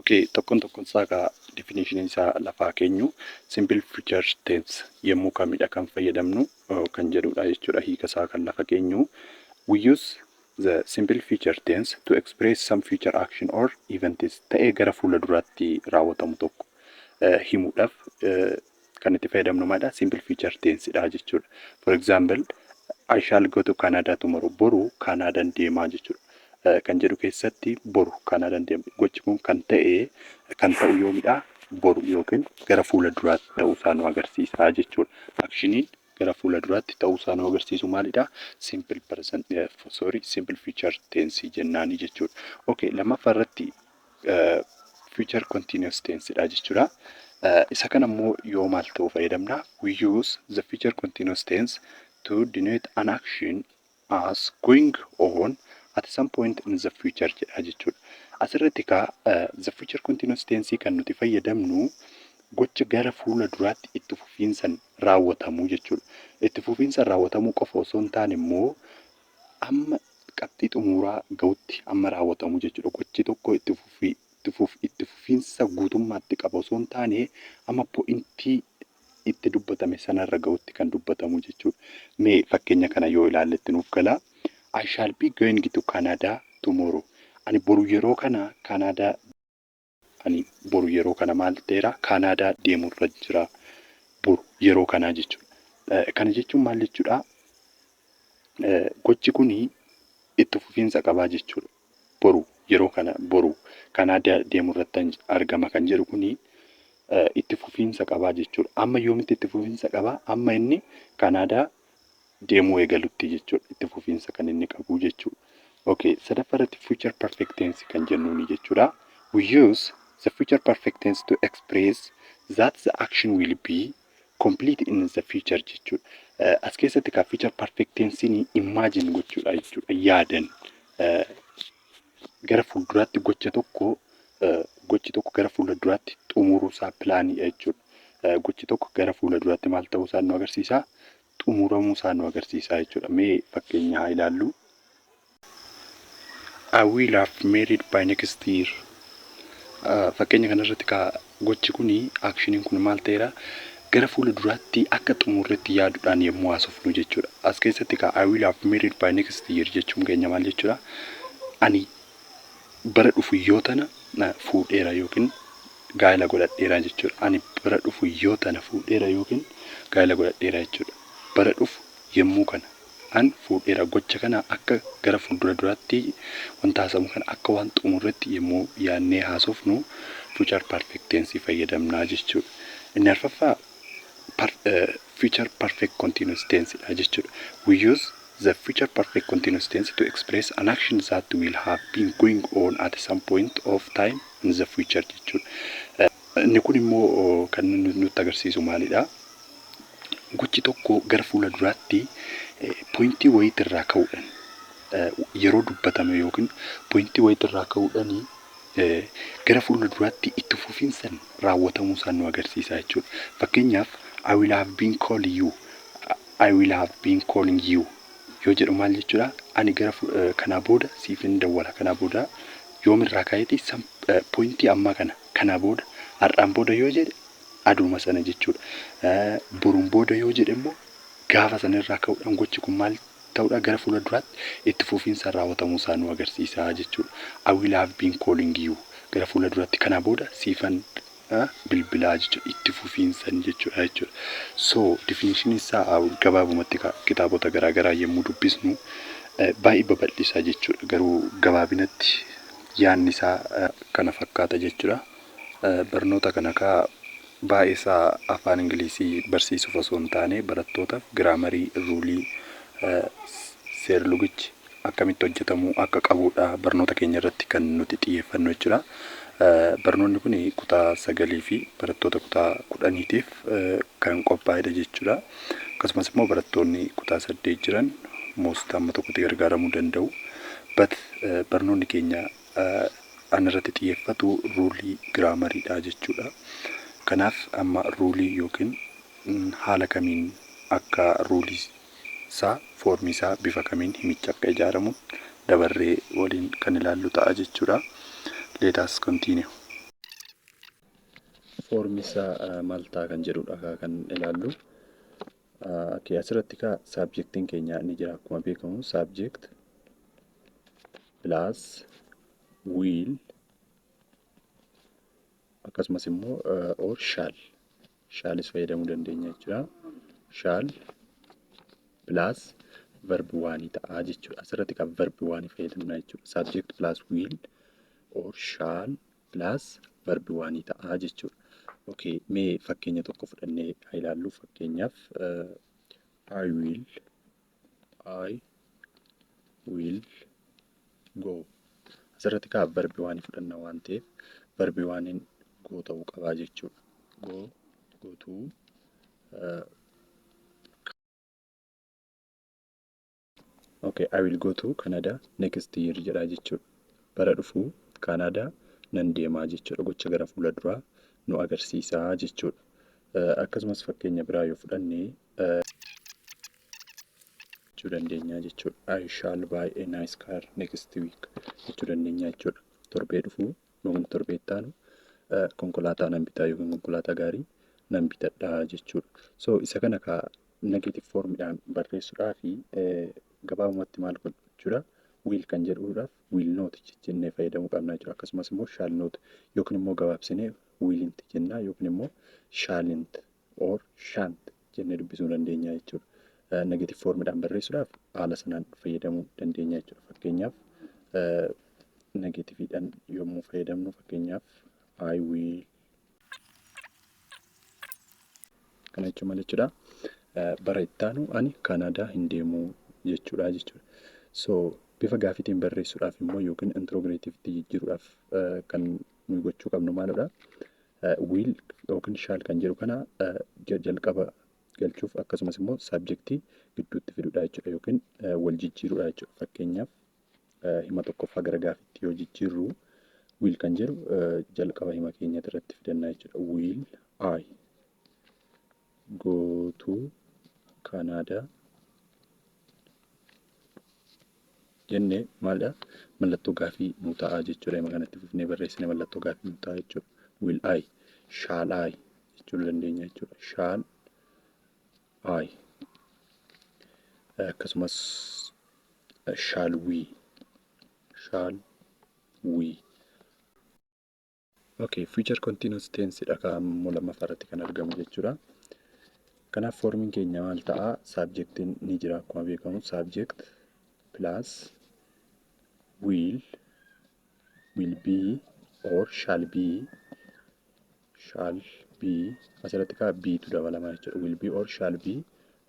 Okay, tokkoon tokkoon isaa kaa definition isaa lafaa keenyu, simple future tense yommuu kamidha kan fayyadamnu kan jedhudha jechuudha, hiika isaa kan lafa keenyu. We use the simple future tense to express some future action or events, ta'ee gara fuula duraatti raawwatamu tokko himuudhaaf kan itti fayyadamnu maalidha? Simple future tense dha jechuudha. For example, "I shall go to Canada tomorrow." Boru Canadaan deemaa jechuudha. Kan jedhu keessatti boru Canadaan deema. Gochi kun kan ta'e, kan ta'u yoomidha? Boru yookiin gara fuula duraatti ta'uusaa nu agarsiisa jechuudha. Actioniin gara fuula duraatti ta'uusaa nu agarsiisu maalidha? Simple present, sorry, simple future tense jennaani jechuudha. Okay, lammaffaa irratti future continuous tense dha jechuudha. Isa kana immoo yoo maal ta'u fayyadamna? We use the future continuous tense to denote an action as going on at some point in the future jedha jechuudha. Asirratti kaa the future continuous tense kan nuti fayyadamnu gocha gara fuula duraatti itti fufiinsan raawwatamuu jechuudha. Itti fufiinsan raawwatamuu qofa osoo hin taane immoo amma qabxii xumuraa gahutti amma raawwatamuu jechuudha. Gochi tokko itti fufiinsa guutummaatti qaba osoo hin taane, amma pointii itti dubbatame sanarra gahutti kan dubbatamu jechuudha. Mee fakkeenya kana yoo ilaalletti nuuf gala. "I shall be going to Canada tomorrow." Ani boru yeroo kana Canada, ani boru yeroo kana maal ta'eera? Canada deemurra jira. Boru yeroo kanaa jechuudha. Kana jechuun maal jechuudha? Gochi kuni itti fufiinsa qabaa jechuudha. Boru yeroo kana, boru Canada deemurratti argama kan jedhu kuni itti fufiinsa qabaa jechuudha. Amma yoomitti itti fufiinsa qabaa? Amma inni Canada deemuu eegalutti jechuudha. Itti fufiinsa kan inni qabu jechuudha. Okay, sadaffaa irratti future perfect tense kan jennuuni jechuudha. We use the future perfect tense to express that the action will be complete in the future jechuudha. As keessatti kan future perfect tense imagine gochuudha jechuudha. Yaadan gara fuulduraatti gocha tokko, gochi tokko gara fuula duraatti xumuruusaa planiidha jechuudha. Gochi tokko gara fuula duraatti maal ta'uusaa nu agarsiisa? Xumuramuusaa nu agarsiisa jechuudha. Mee fakkeenya haa ilaallu. "I will have married by next year." Fakkeenya kanarratti kaa gochi kuni, actioniin kun maal ta'eera? Gara fuula duraatti akka xumurretti yaaduudhaan yommuu haasofnu jechuudha. As keessatti kaa "I will have married by next year" jechuun keenya maal jechuudha? Ani bara dhufu yoo tana fuudheera yookiin gaa'ela godhadheera jechuudha. Ani bara dhufu yoo tana fuudheera yookiin gaa'ela godhadheera jechuudha. Bara dhufu yommuu kana an fuudheera, gocha kana akka gara fuuldura duraatti wanta haasamu kana akka waan xumurretti yommuu yaadnee haasofnu future perfect tense fayyadamnaa jechuudha. Inni arfaffaa future perfect continuous tense dha jechuudha. We use the future perfect continuous tense to express an action that will have been going on at some point of time in the future jechuudha. Inni kun immoo kan nutti agarsiisu maalidha? Gochi tokko gara fuula duraatti pointii wayiitirraa ka'uudhaan yeroo dubbatame yookiin pointii wayiitirraa ka'uudhaan gara fuula duraatti itti fufiinsan raawwatamuu isaa nu agarsiisa jechuudha. Fakkeenyaaf, "I will have been calling you." "I will have been calling you" yoo jedhu maal jechuudha? Ani gara kanaa booda siif hin dawwala. Kanaa booda yoomirraa ka'eeti? Pointii ammaa kana, kanaa booda, har'aan booda yoo jedhe aduma sana jechuudha. Boruun booda yoo jedhe immoo gaafa sanarraa ka'uudhaan gochi kun maal ta'uudha? Gara fuula duraatti itti fufiinsaan raawwatamuu isaa nu agarsiisa jechuudha. "I will have been calling you", gara fuula duraatti kana booda siifan bilbilaa jechuudha. Itti fufiinsan jechuudha. So definition isaa gabaabumatti kitaabota garaagaraa yommuu dubbisnu baay'ee babal'isaa jechuudha. Garuu gabaabinatti yaadni isaa kana fakkaata jechuudha. Barnoota kana kaa baay'ee isaa afaan Ingilizii barsiisuuf osoo hin taane, barattootaaf grammarii, ruleii, seerlugichi akkamitti hojjetamuu akka qabudha barnoota keenya irratti kan nuti xiyyeeffannu jechuudha. Barnoonni kun kutaa 9 fi barattoota kutaa 10tiif kan qophaa'edha jechuudha. Akkasumas immoo barattoonni kutaa 8 jiran most amma tokkotti gargaaramuu danda'u. But barnoonni keenya an irratti xiyyeeffatu ruleii grammariidha jechuudha. Kanaaf amma ruleii yookiin haala kamiin akka ruleii isaa, formii isaa, bifa kamiin himichi akka ijaaramu dabarree waliin kan ilaallu ta'a jechuudha. Let us continue. Form isaa maal ta'a kan jedhudha kan ilaallu. Okay, asirratti kaa subjectiin keenya ni jira akkuma beekamu, subject plus will akkasumas immoo or shall, shallis fayyadamuu dandeenya jechuudha. Shall plus verb one ta'a jechuudha. Asirratti kan verb one fayyadamna jechuudha. Subject plus will or shall plus verb one ta'a jechuudha. Okay, mee fakkeenya tokko fudhannee haa ilaallu. Fakkeenyaaf, I will go. Asirratti kaa verb one fudhanna waan ta'eef verb oneiin go ta'uu qabaa jechuudha. Go, go to okay, I will go to Canada next year jedha jechuudha. Bara dhufu Canada nan deemaa jechuudha. Gocha gara fuula duraa nu agarsiisaa jechuudha. Akkasumas fakkeenya biraa yoo fudhanne jechuu dandeenya jechuudha. I shall buy a nice car next week jechuu dandeenya jechuudha. Torbee dhufu yookiin torbee itti aanu konkolaataa nan bitaa yookiin konkolaataa gaarii nan bitadha jechuudha. So isa kana kaa negative formidhaan barreessuudhaa fi gabaabumatti maal godhu jechuudha? Will kan jedhuudhaaf will not jennee fayyadamuu qabna jechuudha. Akkasumas immoo shall not yookiin immoo gabaabsinee willn't jennaa yookiin immoo shalln't or shan't jennee dubbisuu dandeenya jechuudha. Negative formidhaan barreessuudhaaf haala sanaan fayyadamuu dandeenya jechuudha. Fakkeenyaaf, negativeidhaan yommuu fayyadamnu, fakkeenyaaf I will, kana jechuun maal jechuudha? Bara itti aanu ani Kaanaadaa hin deemu jechuudha. So bifa gaafiitiin barreessuudhaaf immoo yookiin interrogativeitti jijjiiruudhaaf kan nuyi gochuu qabnu maalidha? Will yookiin shall kan jedhu kana jalqaba galchuuf akkasumas immoo subjectii gidduutti fiduudha jechuudha yookiin wal jijjiiruudha jechuudha. Fakkeenyaaf, hima tokkoffaa gara gaafiitti yoo jijjiirru will kan jedhu jalqaba hima keenyatti irratti fidannaa jechuudha. Will I go to Canada jennee maalidha? Mallattoo gaafii nuu ta'a jechuudha. Hima kanatti fufnee barreessine mallattoo gaafii nuu ta'a jechuudha. Will I, shall I jechuu dandeenya jechuudha. Shall I, akkasumas shall we, shall we. Okay, future continuous tense dha kan immoo lammaffaa irratti kan argamu jechuudha. Kanaaf formiin keenya maal ta'a? Subjectiin ni jira akkuma beekamu, subject plus will, will be or shall be, shall be, asirratti kaa betu dabalama jechuudha. Will be or shall be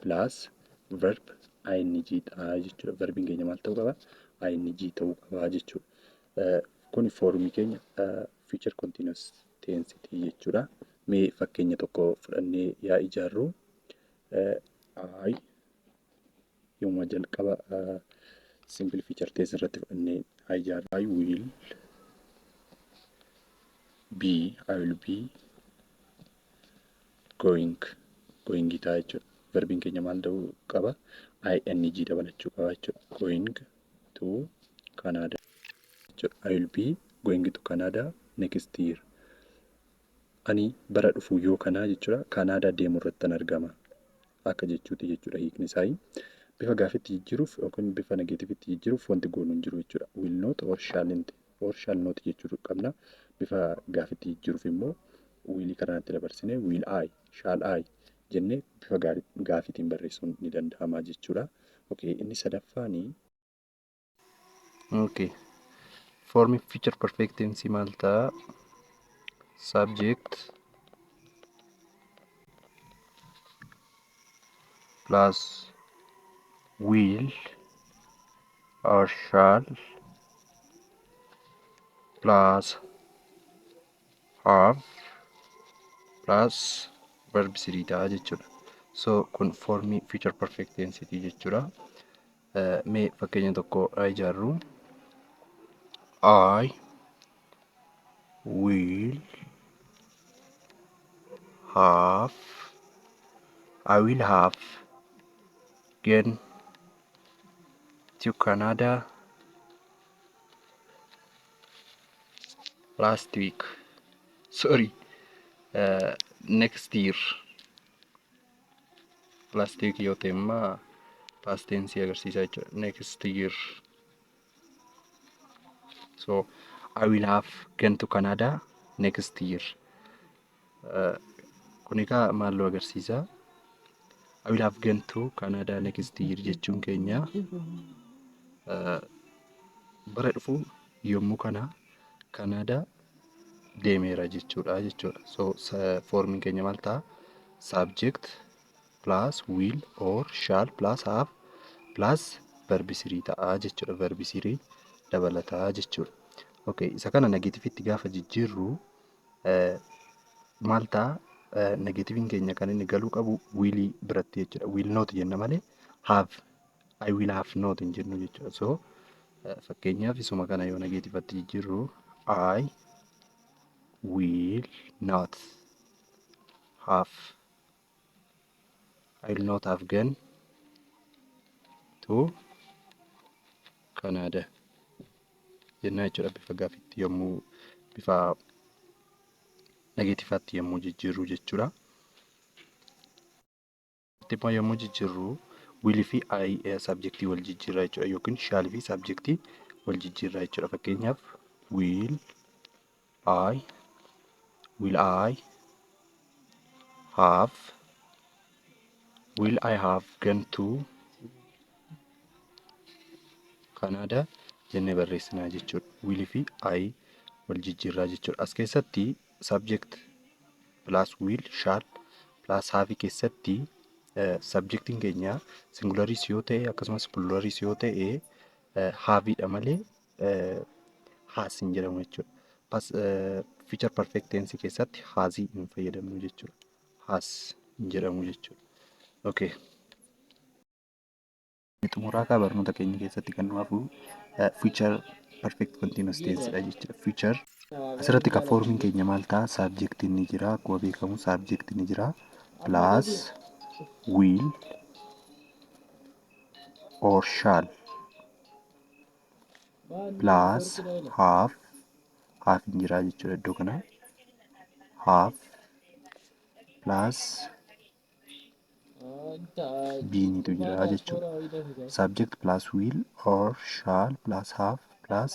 plus verb ing ta'a jechuudha. Verbiin keenya maal ta'uu qaba? Ing ta'uu qaba jechuudha. Kun formii keenya future continuous tense jechuudha. Mee fakkeenya tokko fudhannee yaa ijaarru. I yooma jalqaba simple future tense irratti fudhannee haa ijaarru. I will be going, going ta'a jechuudha. Verbiin keenya maal ta'uu qaba? Ing dabalachuu qaba jechuudha. Going to Canada jechuudha. I will be going to Canada next year. Ani bara dhufu yoo kanaa jechuudha Kanaadaa deemuu irrattan argama. Akka jechuuti jechuudha hiikni isaa. Bifa gaafiitti jijjiiruuf yookiin bifa negativeitti jijjiiruuf wanti goonu hin jiru jechuudha. Will not or shalln't or shall not jechuu qabna. Bifa gaafiitti jijjiiruuf immoo willii karaatti dabarsinee will I, shall I jennee bifa gaafiitiin barreessuun ni danda'ama jechuudha. Okay, inni sadaffaani. Okay. Form future perfect tense maal ta'a? Subject plus will or shall plus have plus verb 3 ta'a jechuudha. So kun formii future perfect tense jechuudha. Mee fakkeenya tokko haa ijaarru. I will have I will have gone to Canada last week. Sorry. Next year last week yoo ta'e immoo past tense agarsiisa jechuudha. Next year. So I will have gone to Canada next year. Kun egaa maal nu agarsiisa? I will have gone to Canada next year jechuun keenya bara dhufu yommuu kana Canada deemeera jechuudha. So formiin keenya maal ta'a? Subject plus will or shall plus have plus verb 3 ta'a jechuudha. Verb 3 dabalataa jechuudha. Okay, isa kana negativetti gaafa jijjiirru maal ta'a? Negativeiin keenya kan inni galuu qabu willii biratti jechuudha. Will not jenna malee have, I will have not hin jennu jechuudha. So fakkeenyaaf isuma kana yoo negativetti jijjiirru, I will not have, I will not have gone to Canada jennaa jechuudha, bifa gaafiitti yommuu, bifa negativeatti yommuu jijjiirru jechuudha. Immoo yommuu jijjiirru willii fi I subjectii wal jijjiirraa jechuudha, yookiin shallii fi subjectii wal jijjiirraa jechuudha. Fakkeenyaaf will I have, will I have gone to Canada jennee barreessinaa jechuudha. Willii fi I wal jijjiirraa jechuudha. As keessatti subject plus will, shall plus have keessatti subjectiin keenya singulariis yoo ta'e akkasumas pluraliis yoo ta'e haveidha malee has hin jedhamu jechuudha. Future perfect tense keessatti hasii hin fayyadamnu jechuudha. Has hin jedhamu jechuudha. Okay. Xumuraa kaa barnoota keenya keessatti kan nu hafu future perfect continuous tense dha jechuudha. Future asirratti kan formiin keenya maal ta'a? Subjectiin ni jira. Akkuma beekamu subjectiin ni jira. Plus will or shall plus have, have hin jira jechuudha iddoo kana. Have plus beenitu jira jechuudha. Subject plus will or shall plus have plus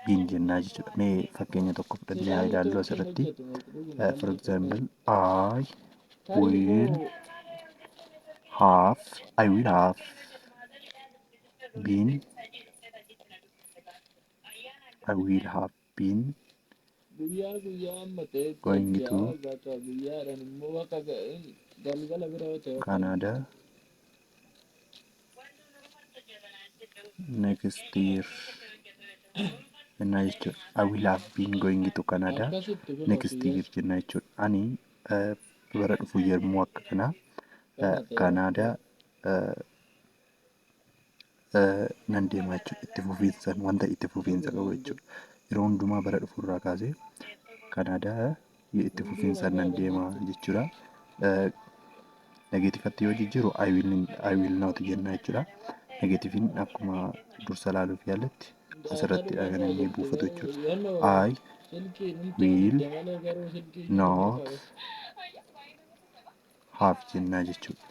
been jennaa jechuudha. Mee fakkeenya tokko fudhannee haa ilaallu asirratti. For example, I will have been, I will have been going to Canada next year jennaa jechuudha. I will have been going to Canada next year jennaa jechuudha. Ani bara dhufu yommuu akka kanaa Canada nan deema jechuudha. Itti fufiinsa, wanta itti fufiinsa qabu jechuudha. Yeroo hundumaa bara dhufu irraa kaasee Canada itti fufiinsaan nan deema jechuudha. Negativetti yoo jijjiiru I will not jenna jechuudha. Negativeiin akkuma dursa ilaaluuf yaalletti asirrattidha kan inni buufatu jechuudha. I will not have jennaa jechuudha.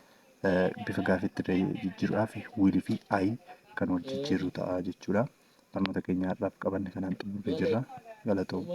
Bifa gaaffiitti jijjiiruudhaaf will fi I kan wal jijjiirru ta'a jechuudha. Barnoota keenya har'aaf qabanne kanaan xumurree jirra. Galatooma.